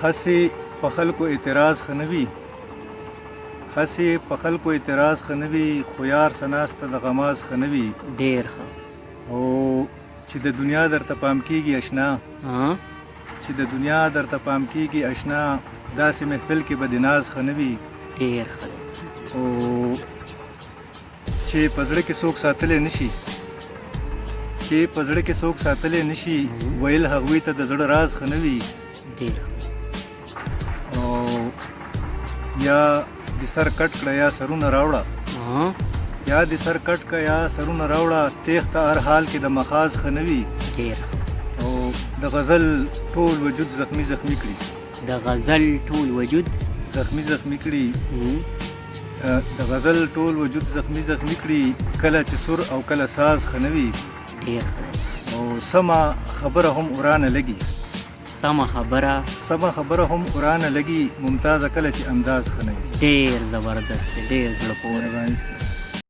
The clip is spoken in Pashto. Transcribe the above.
هسې په خلکو اعتراض ښه نه وي، هسې په خلکو اعتراض ښه نه وي، خو یار څه ناسته د غماز ښه نه وي. ډیر ښه. او چې د دنیا درته پام کیږي اشنا، چې د دنیا درته پام کیږي اشنا، داسې محفل کې به د ناز ښه نه وي. ډیر ښه. او چې په زړه کې څوک ساتلی نشي، چې په زړه کې څوک ساتلی نشي، ویل هغوی ته د زړه راز ښه نه وي. ډیر. او یا د سر کټ کړه یا سرونه راوړه، یا د سر کټ کړه یا سرونه راوړه، تیښته هر حال کې د مخاز ښه نه وي. ډیر. او د غزل ټول وجود زخمی زخمی کړي، د غزل ټول وجود زخمی زخمی کړي، د غزل ټول وجود زخمی زخمی کړي، کله چې سر او کله ساز ښه نه وي. ډیر ښه. او سمه خبره هم ورانه لګي، سمه خبره، سمه خبره هم ورانه لګي، ممتازه کله چې انداز ښه نه وي. ډیر زبردست، ډیر زړه پورې.